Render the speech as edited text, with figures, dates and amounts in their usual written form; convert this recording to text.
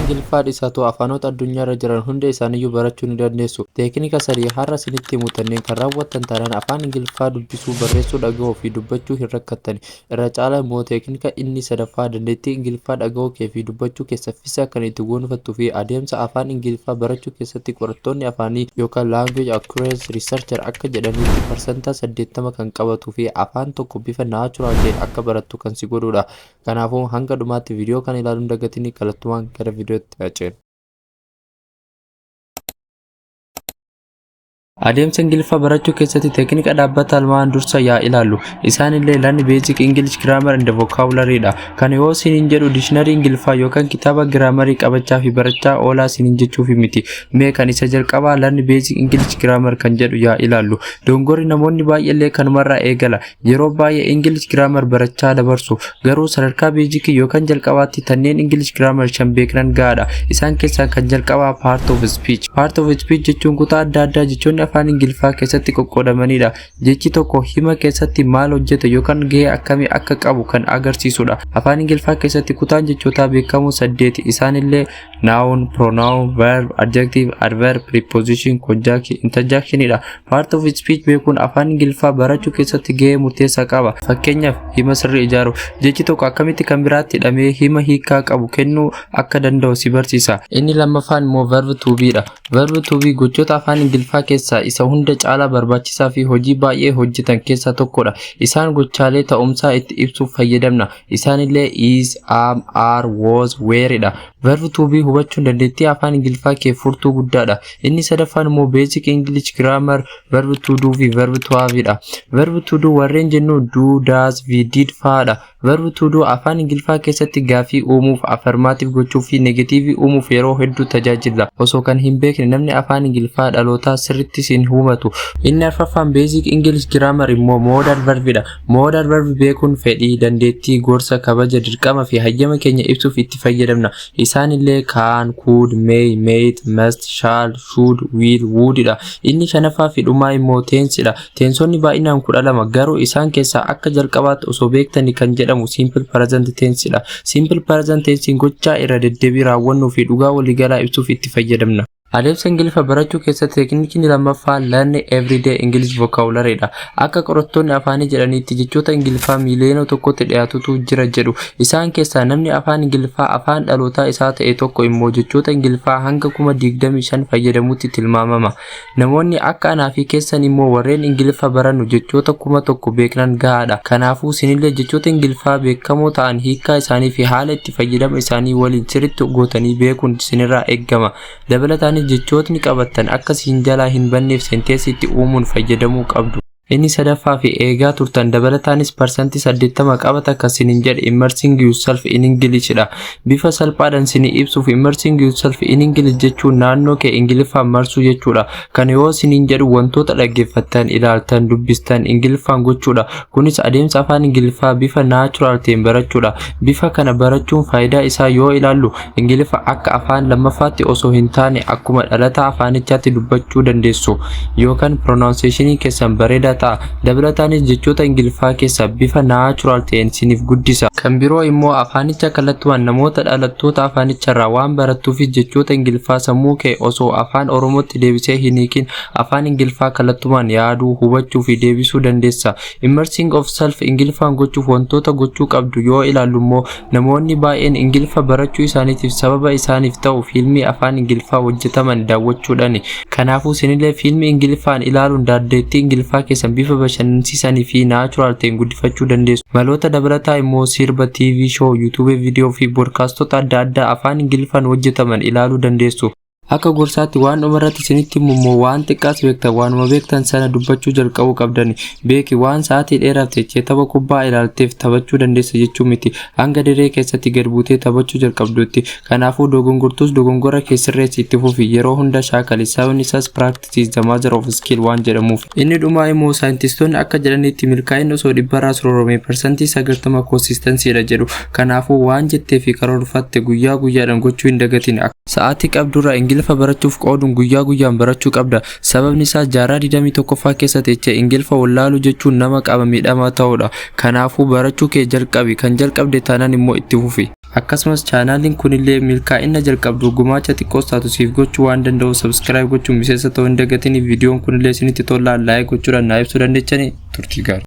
Ingiliffaa dhiisaatuu afaanota addunyaarra jiran hunda isaaniiyyuu barachuu ni dandeessu. Teeknika sadii har'a isinitti himu tanneen kan raawwattan taanaan afaan Ingiliffaa dubbisuu, barreessuu, dhaga'uu fi dubbachuu hin rakkattani. Irra caalaa immoo teeknika inni sadaffaa dandeettii Ingiliffaa dhaga'uu kee fi dubbachuu kee saffisa kan itti gonfattuu fi adeemsa afaan Ingiliffaa barachuu keessatti qorattoonni afaanii yookaan language accuracy researcher akka jedhanitti 80% kan qabatuu fi afaan tokko bifa natural ta'een akka barattu kan si godhudha. Kanaafuu hanga dhumaatti viidiyoo kana ilaaluu hin dagatinii. Kallattumaan gara viidiyootti haa ceenu. Adeemsa Ingiliffaa barachuu keessatti teeknika dhaabbataa lamaan dursa yaa ilaallu. Isaanillee Learn Basic English Grammar and Vocabulary dha. Kana yoo isiniin jedhu dictionary Ingiliffaa yookaan kitaaba grammarii qabachaa fi barachaa oolaa isiniin jechuuf miti. Mee kan isa jalqabaa Learn Basic English Grammar kan jedhu yaa ilaallu. Dogongorri namoonni baay'eellee kanumarraa eegala. Yeroo baay'ee English Grammar barachaa dabarsu. Garuu sadarkaa basicii yookaan jalqabaatti tanneen English Grammar shan beeknan gahaadha. Isaan keessaa kan jalqabaa part of speech. Part of speech jechuun kutaa adda addaa jechoonni afaan Ingiliffaa keessatti qoqqoodamanidha. Jechi tokko hima keessatti maal hojjeta yookaan gahee akkamii akka qabu kan agarsiisudha. Afaan Ingiliffaa keessatti kutaan jechootaa beekamoo saddeeti. Isaanillee noun, pronoun, verb, adjective, adverb, preposition, conjunction, interjectionidha. Part of speech beekuun afaan Ingiliffaa barachuu keessatti gahee murteessaa qaba. Fakkeenyaaf, hima sirrii ijaaruuf jechi tokko akkamitti kan biraatti hidhamee hima hiikaa qabu kennuu akka danda'u si barsiisa. Inni lammaffaan immoo verb to be dha. Verb to be gochoota afaan Ingiliffaa keessaa isa hunda caalaa barbaachisaa fi hojii baay'ee hojjetan keessaa tokkodha. Isaan gochaalee ta'umsaa itti ibsuuf fayyadamna. Isaanillee is, am, are, was, were dha. Verb to be hubachuun dandeettii afaan Ingiliffaa kee furtuu guddaadha. Inni sadaffaan immoo Basic English Grammar verb to do fi verb to have dha. Verb to do warreen jennu do, does fi did fa'aadha. Verb to do afaan Ingiliffaa keessatti gaafii uumuuf, affirmative gochuu fi negative uumuuf yeroo hedduu tajaajila. Osoo kan hin beekne namni afaan Ingiliffaa dhalootaa sirriitti sin hubatu. Inni arfaffaan Basic English Grammar immoo modal verb dha. Modal verb beekuun fedhii, dandeettii, gorsa, kabaja, dirqama fi hayyama keenya ibsuuf itti fayyadamna. Isaanillee can, could, may, might, must, shall, should, will, would dha. Inni shanaffaa fi dhumaa immoo tense dha. Tenseonni baay'inaan 12, garuu isaan keessaa akka jalqabaatti osoo beektanii kan jedhamu simple present tense dha. Simple present tense gochaa irra deddeebii raawwannuu fi dhugaa waliigalaa ibsuuf itti fayyadamna. Adeemsa Ingiliffa barachuu keessatti teeknikni lammaffaa Learn Everyday English Vocabulary dha. Akka qorattoonni afaanii jedhanitti jechoota Ingiliffaa 1,000,000tti dhiyaatutu jira jedhu. Isaan keessaa namni afaan Ingiliffaa afaan dhalootaa isaa ta'e tokko immoo jechoota Ingiliffaa hanga 25,000 fayyadamutti tilmaamama. Namoonni akka anaa fi keessan immoo warreen Ingiliffa barannu jechoota 1000 beeknan gahaadha. Kanaafuu isinillee jechoota Ingiliffaa beekamoo ta'an hiikkaa isaanii fi haala itti fayyadama isaanii waliin sirriitti gootanii beekuun isinirraa eegama. Dabalataanis jechootni qabattan akka isin jalaa hin banneef sentenceii itti uumuun fayyadamuu qabdu. Inni sadaffaa fi eegaa turtan, dabalataanis 80% qabata kan sinin jedhe, immersing yourself in English dha. Bifa salphaadhaan sinii ibsuuf, immersing yourself in English jechuun naannoo kee Ingiliffaan marsuu jechuudha. Kana yoo sinin jedhu wantoota dhaggeeffattan, ilaaltan, dubbistan Ingiliffaan gochuudha. Kunis adeemsa afaan Ingiliffaa bifa natural ta'een barachuudha. Bifa kana barachuun faayidaa isaa yoo ilaallu, Ingiliffa akka afaan lammaffaatti osoo hin taane akkuma dhalataa afaanichaatti dubbachuu dandeessu yookaan pronunciation keessan bareedaa ta'a. Dabalataanis jechoota Ingiliffaa keessaa bifa natural ta'een siniif guddisa. Kan biroo immoo afaanicha kallattumaan namoota dhalattoota afaanicharraa waan barattuufis jechoota Ingiliffaa sammuu kee osoo afaan Oromootti deebisee hin hiikin afaan Ingiliffaa kallattumaan yaaduu, hubachuu fi deebisuu dandeessa. Immersing of self Ingiliffaan gochuuf wantoota gochuu qabdu yoo ilaallu immoo, namoonni baay'een Ingiliffa barachuu isaaniitiif sababa isaaniif ta'u fiilmii afaan Ingiliffaa hojjetaman daawwachuudhaani. Kanaafuu isinillee fiilmii Ingiliffaan ilaaluun dandeettii Ingiliffaa keessan bifa bashannansiisanii fi natural ta'een guddifachuu dandeessu. Maloota dabalataa immoo sirba, TV show, YouTube viidiyoo fi podcastota adda addaa afaan Ingiliffaan hojjetaman ilaaluu dandeessu. Akka gorsaatti waan dhumarratti isinitti himu immoo, waan xiqqaas beektan, waanuma beektan sana dubbachuu jalqabuu qabdani. Beeki, waan sa'aatii dheeraaf teechee tapha kubbaa ilaalteef taphachuu dandeessa jechuu miti. Hanga dirree keessatti gad buutee taphachuu jalqabdutti. Kanaafuu dogongortuus dogongora kee sirreessi, itti fufi. Yeroo hunda shaakali. Sababni isaas "Practice is the mother of skill" waan jedhamuuf. Inni dhumaa immoo saayintistoonni akka jedhanitti milkaa'inni osoo dhibbarraa sororome 90% consistencydha jedhu. Kanaafuu waan jettee fi karoorfatte guyyaa guyyaadhaan gochuu hin dagatin. Sa'aatii qabdurraa Ingiliffa Ingiliffa barachuuf qooduun guyyaa guyyaan barachuu qabda. Sababni isaa jaarraa 21ffaa keessa teechee Ingiliffa wallaaluu jechuun nama qaama miidhamaa ta'uudha. Kanaafuu barachuu kee jalqabi. Kan jalqabde taanaan immoo itti fufi. Akkasumas chaanaaliin kunillee milkaa'ina jalqabdu gumaacha xiqqoos taatu siif gochuu waan danda'u, subscribe gochuun miseensa ta'uu hin dagatinii. Viidiyoon kunillee isinitti tolaan like gochuudhaan naa ibsuu dandeechanii. Turtii gaarii.